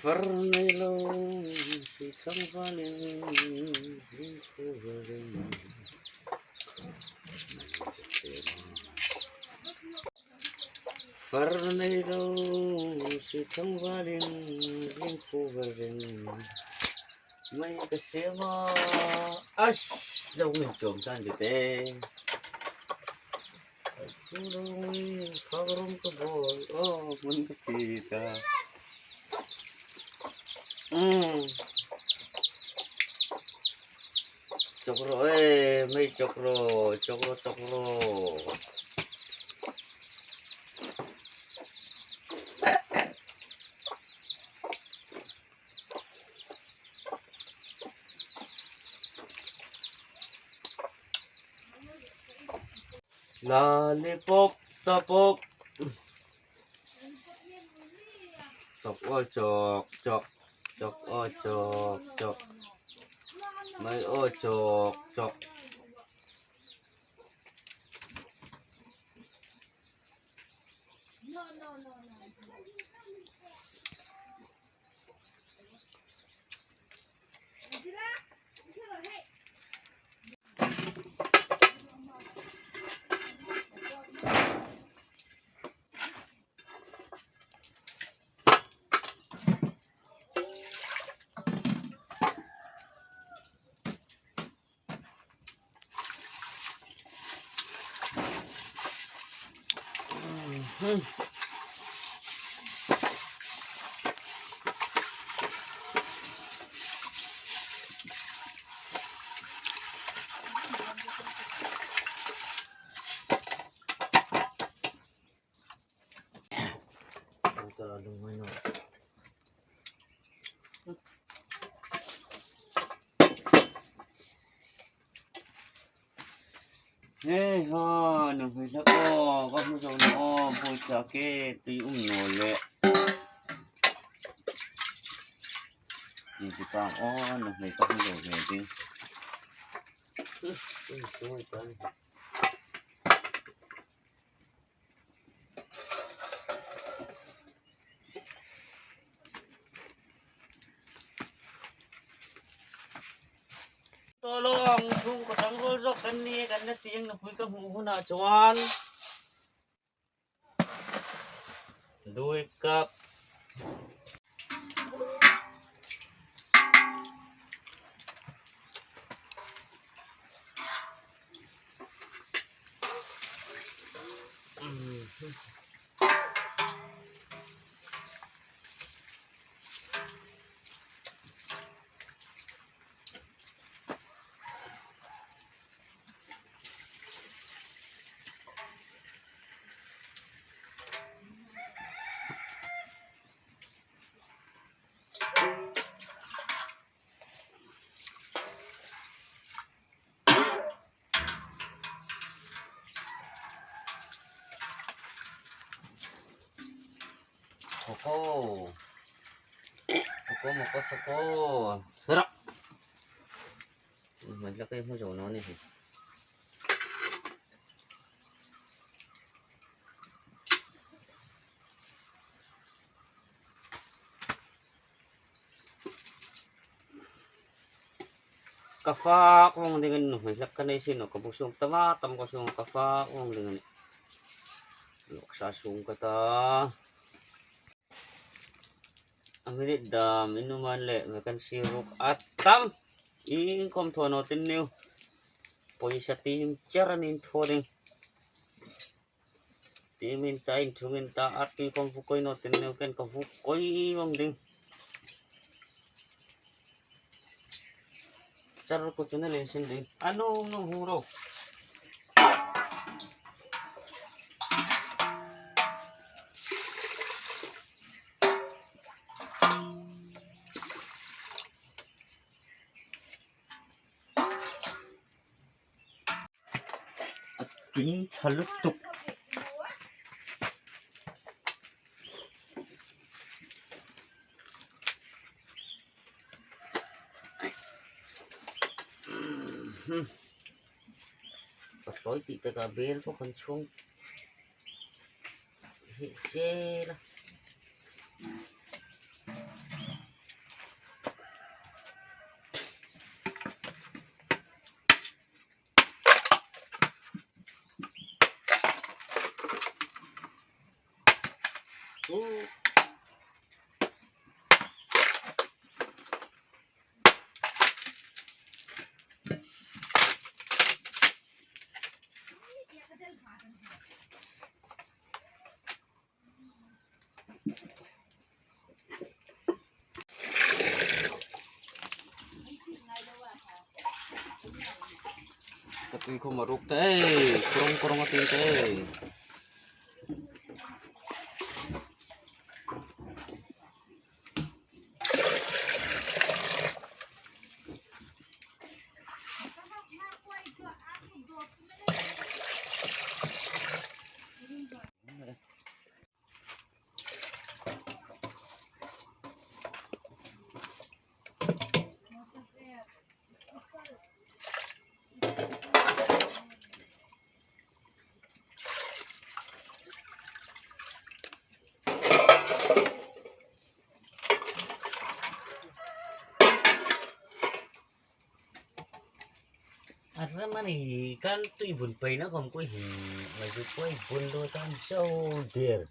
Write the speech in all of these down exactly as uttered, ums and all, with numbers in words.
Far nei lo, sui tlangvalin, zing khuo vel ring. Far nei lo, sui tlangvalin, zing khuo vel ring. Mei ka siem a, ash, lo min chom tan di te. Chu lo, khang rom ka bol, oh, mun ka ti ta. Mm. Chawk ro, eh, mei chawk ro, chawk ro, chawk ro. Lollipop, sopop. Chawk, oh, chawk, chawk. Chawk, oh, chawk, chawk. Mei, oh, chawk, chawk. Hei ha, nuhmei hlak aw, ka hmu zo naw, buoi chak e, tui um naw le. Ni ti pa aw, nuhmei ka hmu zo ve ding. Tolong thung ko tang rol zok kan ni kan na tieng na pui ka hmu huna chuan. Dui kap. Soko. Soko, moko, soko. Hera. Hmai hlak ei hmu zo naw ni hi. Ka fak vawng ding a ni, nuhmei hlak ka nei si naw, ka bu sung tam a tam ka sung, ka fak vawng ding a ni. Noksa sung ka ta. A minute dam in numan le, vacancy ruk a tam. Inkhawm thaw naw tin niu. Pawisa tim cher an inthaw ding. Timin ta, inthungin ta, a tui khawm vuk kawi naw tin niu, ken ka vuk kawi vawng ding. Char ko chu na len sin ding. A nuom nuom hung ro. A tui ṭha lutuk. Ka tloi tih taka bel pawh kan chhung hi se la. Ka tui khawm a ruk ta e, kurung kurung a tui ta e. A ram ani kan tui bun paina khawm koi hi, mai chu koi bun lo tan so der.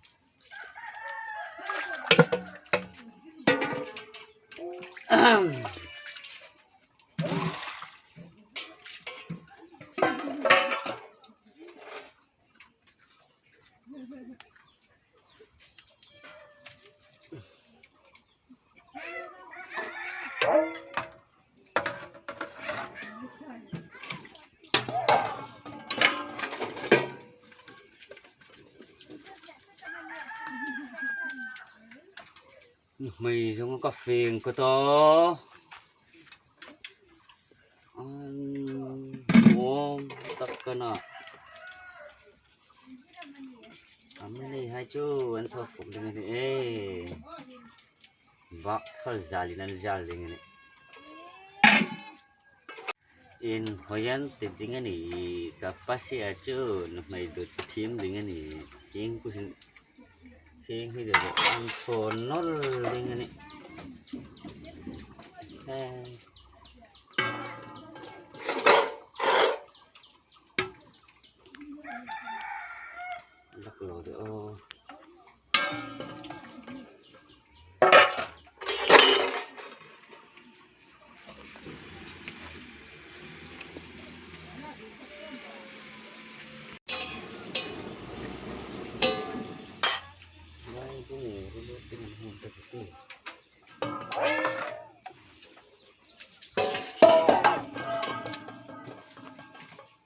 Nuhmei zong ka feng ka ta. An nuom tak ka na. A mi nei hai chu an thaw fuk ding a ni e. Bak thal zal in an zal ding a ni. Inhawi an ti ding a ni, ka pasie chu nuhmei dut thiem ding a ni. Hieng ku hin, hieng hi deu an thaw nawl ding a ni. He. Lak lo de aw.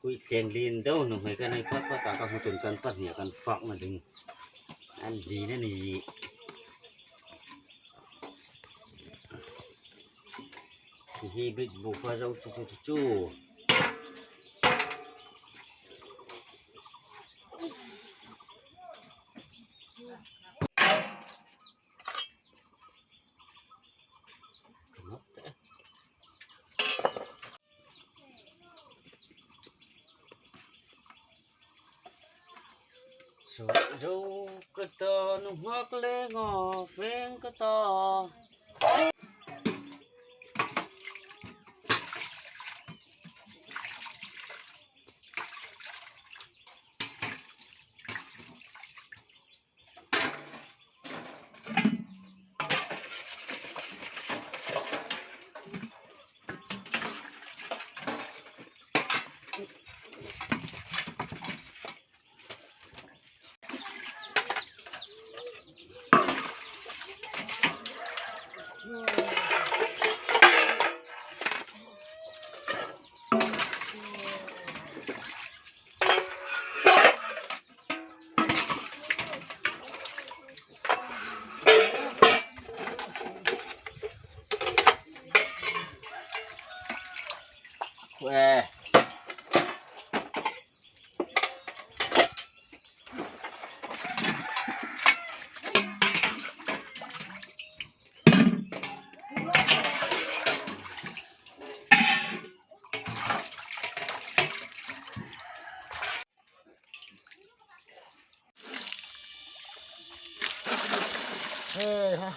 Koi thleng lien deu nuhmei kan hei phat phat a ka hmu chun kan pahnia kan fakna ding. An lien a ni. Hi hi bit bu fa zo chu chu chu chu. Suk zo ka ta, nunghak le nga feng ka ta. Hei ha.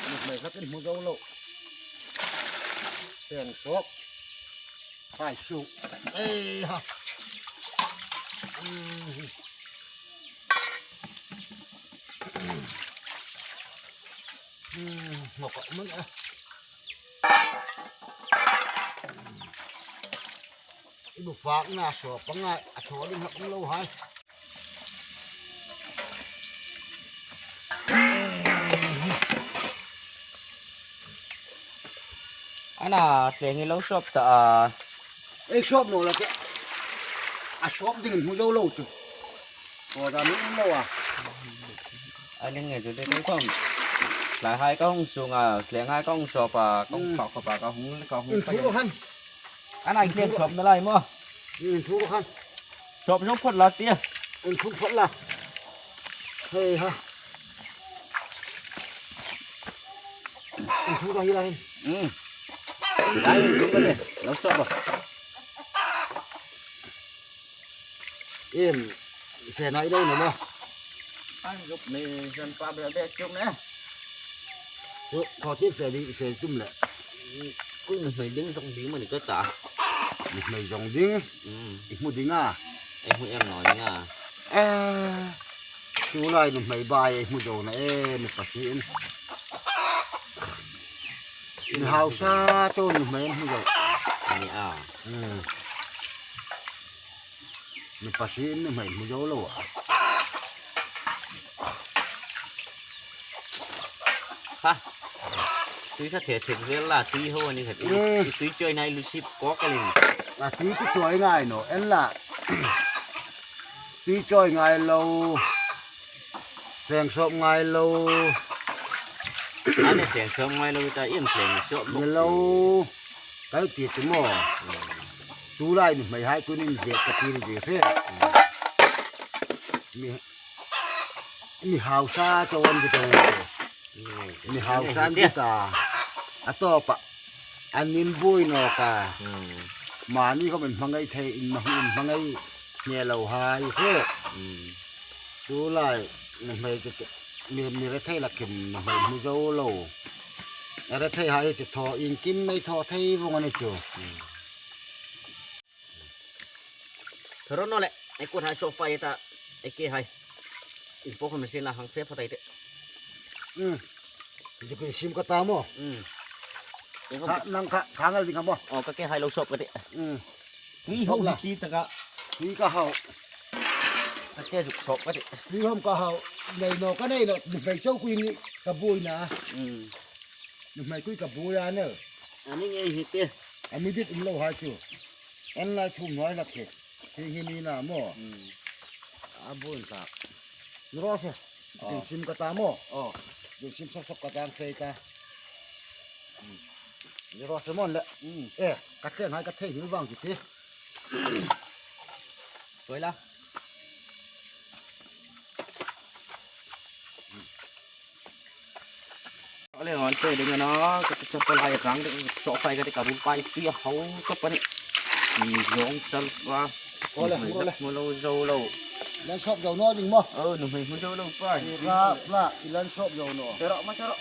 Nuhmei khat in hmu zo lo. Teng sok. Hai su. Hei ha. Mm. Hmm, ngawk a man a. I bu fak na sawp a ngai, a thaw ding hak lo hai. Ana, tleng hi lo sawp ta a. Ei sawp naw la te. A sawp ding hmu zo lo chu. Ko da min lo a. A ning nge chu te te khom. Tlai hai ka hung sung a, tleng hai ka hung sawp a, ka hung Hmm. phak khop a, ka hung, ka hung In thu lo han. Ana, in tleng sawp na lai maw. In thu lo han. Sawp zo phawt la tia. In thu phawt la. Hei ha. In thu ka hi la hin. Hmm. Lai in thu ka le. Lo sawp a. Em, fe nai dai naw maw. An zuk ni san pa be be chuk ne. Chu, khaw ti fe ding, fe tum le. Khaw nuhmei ding zong ding mani ka ta. Nuhmei zong ding. Mm. I hmu ding a. Ei hmu em naw ding a. Eh, tu lai nuhmei bai ei hmu zo na e, mi pasin. Mi hausa chau nuhmei hmu zo. Ni a. Mm. Mi pasin nuhmei hmu zo lo a. Ha. Tui kha the thek zel la, tui ho ani kha tui. Mm. Tui chawi nai lu sip ko ka lin. A tui chu chawi ngai naw, en la. Tui chawi ngai lo. Tleng sawp ngai lo. Ani tleng sawp ngai lo ta, iem tleng sawp bok. Ni lo. Ka ti chu maw. Mm. Tu lai nuhmei hai kunin ve ka ti ri ve fe. Mm. Mi, mi hausa chau an ti ta. Mm. Mi hausa an ti ta. A tawpa. An min buoi nawk a. Mm. Mani khom in hmangai thei, in hma-, in hmangai hne lo hai fe. Mm. Tu lai, nuhmei chu, chu, mi, mi rethei la kim nuhmei hmu zo lo. A rethei hai chu thaw, iengkim mei thaw thei vong ani chu. Mm. Thaw ro naw le, ei kut hai sawp fai ta, ei ke hai. In po khom sin la hang fe pha tai te. Mm. Chu kin sim ka ta maw. Mm. Ei khom. Kha, nang kha, kha ngal ding kha maw. Oh, ka ke hai lo sawp ka te. Mm. Tui ho hi ti taka. Tui ka hau. Ka ke zuk sawp ka te. Tui hom ka hau. Nei naw ka nei naw. Nuhmei chau kui ni ka buoi na. Mm. Nuhmei kui ka buoi a ne. Ani ngei hi te. A mi dit um lo hai chu. An lai thum nuai lak hi. Hi hi ni na maw. Mm. A buoi ta. Ni ro se. Oh. Kin sim ka ta maw. Oh. Kin sim sok sok ka tang sei ta. Mm. Ni ro se maw le. Mm. Eh, ka tleng hai ka thei hmil vang chu ti. Koi la. Ale hon te ding na, ka ta pa lai rang de, sawp fai ka te ka rul pai ti hau ka pa ni. Ni zong chal pa. Ole, ole. Mo lo zo lo. Lan sawp zo naw ding maw. Oh, nuhmei hmu zo lo pa. Ra, ra, i lan sawp zo naw. Tero ma tero.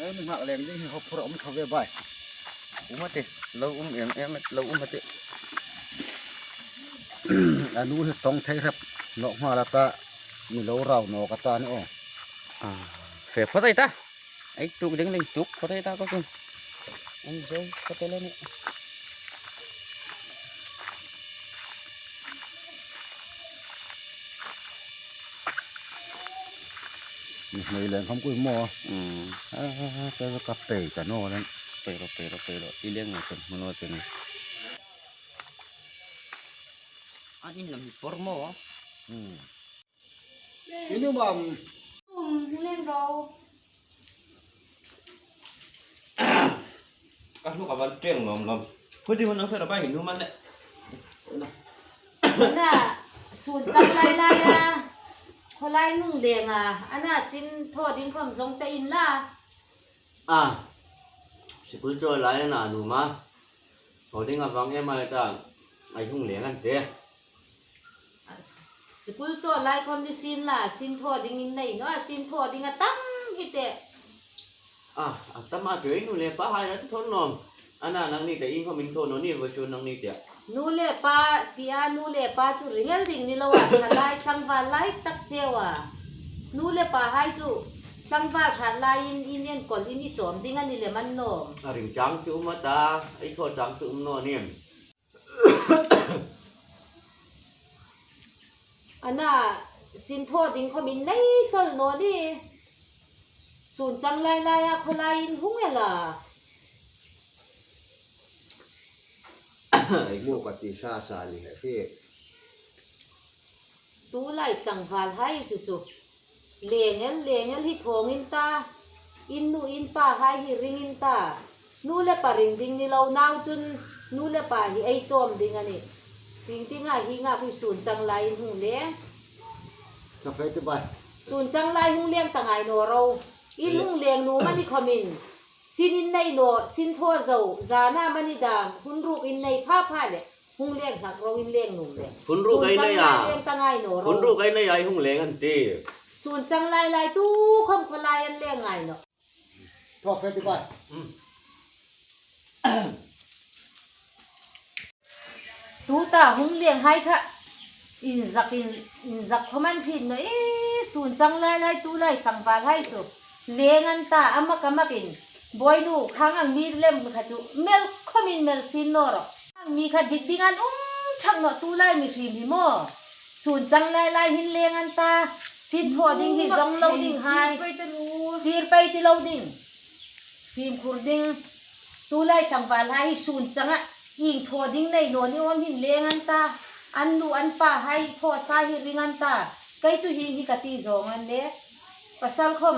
Ei, mi nghak leng ding hi hawp phur a um tho ve bai. Um a ti, lo um em em, lo um a ti. A nu hi tong thei hrep nawk hma la ta, mi lo rau nawk a ta ni aw. A, fe phawt ei ta. Ei tuk ding ding tuk phawt ei ta ka kun. An zo phawt ei la ni. Nuhmei leng khom kui maw. Mm. A, a, a, ka, ka pei ta naw leng. Pei ro, pei ro, pei ro. I leng ngai kan hmu naw te ni. An in lam hi por maw. Mm. Inu mam. Um, leng ro. Ka hlu ka van teng lawm lawm. Khuti hun ang fe ra bai hin hnu man le. Ana, sun chang lai lai a. Khawlai nung leng a. Ana sin thaw ding khom zong ta in la. A. Sikul chawi lai ana nu ma. Thaw ding a vang em ai ta. Ai hung leng an te. Sikul chawi lai khom ni sin la, sin thaw ding in nei naw, a sin thaw ding a tam hi te. A, a tam a, chu ei nu le pa hai an thaw nawm. Ana, nangni te in khawm in thaw naw ni, vawisun nangni te. Nu le pa tia, nu le pa chu ring el ding ni lo a, ṭhalai tlangval lai tak cheu a. Nu le pahai chu tlangval ṭhat laiin in enkawl in i chawm ding a ni lem annawm. A ring chang chu um a ta, ei thaw chang chu um naw ni. Ana, sin thaw ding khawm in nei hlawl naw ni. Sun chang lai laia khawlai in hung el a. Ei mu ka ti sa sa ni he hi. Tulai tlangvalhai chu chu. Leng el, leng el hi thawngin ta. In nu in pahai hi ringin ta. Nu le pa ring ding ni lo nau chun nu le pa hi ei chawm ding a nih. Ring dinga hi nga khui sun chang lai in hung leng. Ka fe ti bai. Sun chang lai hung leng ta ngai naw ro. In hung leng nuom a ni khawmin. Sin in nei naw, sin thaw zo, zana mani dam, hun ruk in nei pha pha le. Hung leng hlak ro in leng nuom le. Hun ruk ei nei a. Sun chang lai leng ta ngai naw ro. Hun ruk ei nei a, ei hung leng an ti. Sun chang lai lai tu khawm khawlai an leng ngai naw. Thaw fe ti bai. Tuta hung leng hai kha. Inzak in, inzak khawm an hriet naw e, sun chang lai lai tulai tlangvalhai chu. Leng an ta, a mak a makin. Bawinu, khang ang mi lem kha chu. Mel khawmin mel sin naw ro. Ang mi kha dit ding an um thak naw tulai mihriem hi maw. Sun chang lai lai hin leng an ta. Sin thaw ding hi zong lo ding hai. Chir pei ti lo ding. Fimkhur ding. Tulai tlangvalhai hi sun changa ieng thaw ding nei naw ni awm hin leng an ta. An nu an pahai thaw sa hi ring an ta. Kei chu hi hi ka ti zawng an le. Pasal khawm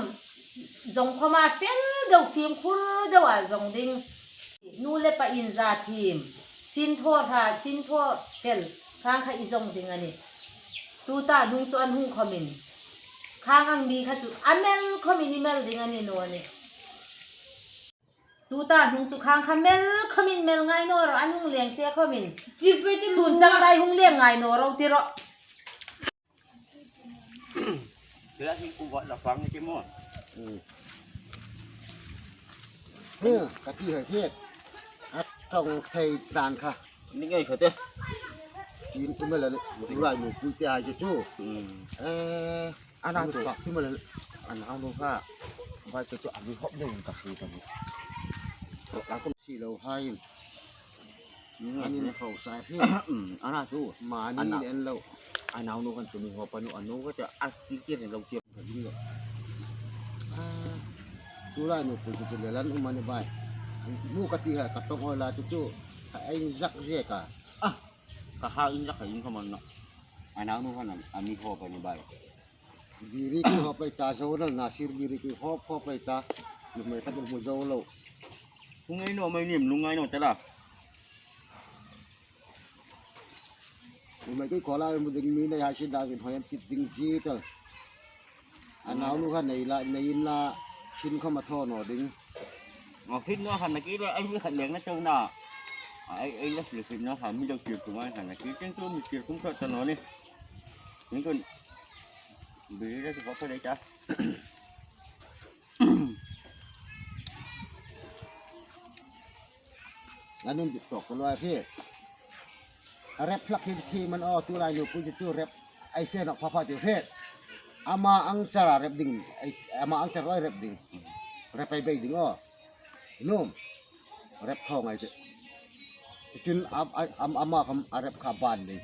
zong khawma fel deu fimkhur deu a zong ding. Nu le pa inza thiem. Sin thaw hra, sin thaw fel. Khang kha i zong ding a nih. Tuta hnung chu an hung khawmin. Khang ang mi kha chu a mel khawmin i mel ding a ni naw ni. Tuta hnung chu khang kha mel khawmin mel ngai naw ro, an hung leng che khawmin. Sun chang lai hung leng ngai naw ro ti ro. Sila hi ku va la fang ni ti mo. Hmm. Hmm, ka ti hai hiet. A tong thei dan kha. Ni ngai kha te. Tin tu mel le, tu lai nu pui te ai chu chu. Hmm. Eh, ana tu. Tu mel le. Ana anu kha. Vai te chu ami hop de ka su ta ni. Ro la ko si lo hai. An in khawsa hi. Ana chu. Mani ana en lo. A nau nu kan tu mi ho pa nu anu ka ta a ti ti lo ti. Ka ding lo. Ah, tulai nu pu tu le lan um ani bai. Nu ka ti ha ka tong oi la chu chu. Ka ei zak ze ka. Ah, ka ha in zak ka in ka man na. A nau nu kan a mi ho pa ni bai. Biri ki ho pa ta zo na na sir biri ki ho ho pa ta. Lu mai ta bu zo lo. Ku ngai no mai nim lu ngai no ta la. Umai kui kola mu ding mi nei hai sin dang in hoi an tit ding zi ta. A nau nu kha nei la, nei in la, sin kha ma thaw naw ding. Ngau sin naw kha na ki le, ai mi kha leng na chau na. Ai, ai la sin naw kha mi lo tir kum ai kha na ki, tin tu mi tir kum kha ta naw ni. Ni kun. Bi le ki ko pa le ta. An in dik tok ko lo ai khi. A rep hlak hin khi man aw, tulai nu pui chu rep ai fe nawk pha pha ti hret. Ama ang chara rep ding, ai, ama ang chara rep ding. Rep ai bei ding aw. Num. Rep thaw ngai te. Chun am, am, am, ama kham a rep kha ban ding.